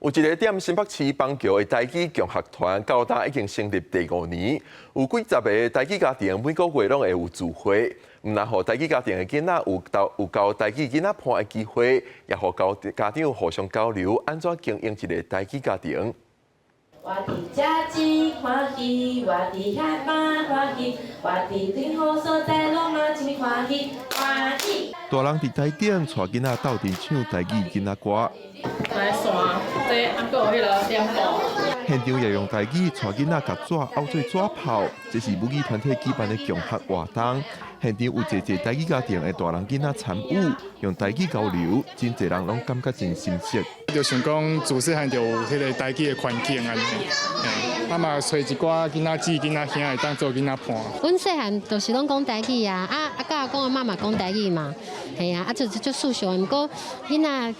有一个踮新北市板橋的台語共學團，到今已經成立第五年，有幾十个台語家庭每個月攏會有聚會，毋但予台語家庭的囡仔有鬥有交台語囡仔伴的機會，也予交家長互相交流，按怎經營一个台語家庭。我佇遮真歡喜，我佇遐嘛歡喜，我佇任何所在攏嘛真歡喜，歡喜。大人佇台頂帶囡仔鬥陣唱台語囡仔歌。來山，這啊，閣有彼个點布。現場也用台語帶囡仔共紙拗做紙炮，這是母語團體舉辦的共學活動。現場有濟濟台語家庭的大人囡仔參與，用台語交流，真濟人攏感覺真新鮮。就想講自細漢就有彼个台語的環境按呢，啊嘛揣一寡囡仔姊、囡仔兄會當做囡仔伴。阮細漢就是攏講台語啊，啊啊佮阿公阿嬤嘛講台語嘛，係啊，啊就就熟悉。毋過囡仔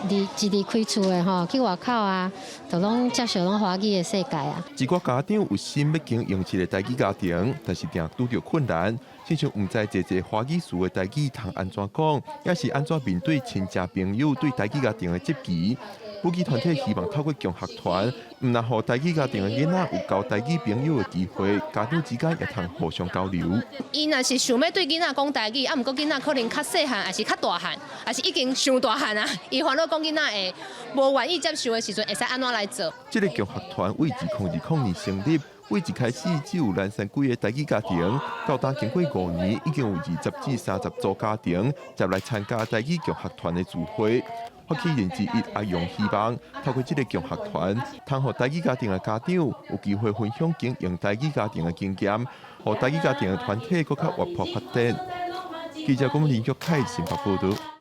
離一離開厝的吼，去外口啊，就攏接受攏華語的世界啊。一寡家長有心欲經營一个台語家庭，但是定拄著困難，親像毋知濟濟華語詞的台語通按怎講，抑是按怎面對親戚朋友對台語家庭的質疑。母語團體希望透過共學團，毋但予台語家庭的囡仔有交台語朋友的機會，家長之間也通互相交流。伊若是想欲對囡仔講台語，啊，毋過囡仔可能較細漢，抑是較大漢，抑是已經傷大漢啊，伊煩惱講囡仔會無願意接受的時陣，會使按怎來做？這个共學團為2020年成立，為一開始只有南山幾个台語家庭，到今經過5年，已經有20至30組家庭入來參加台語共學團的聚會。發起人之一阿勇希望透過這个共學團，通予台語家庭的家長有機會分享經營台語家庭的經驗，予台語家庭的團體閣較活潑發展。記者龔林玉凱新北報導。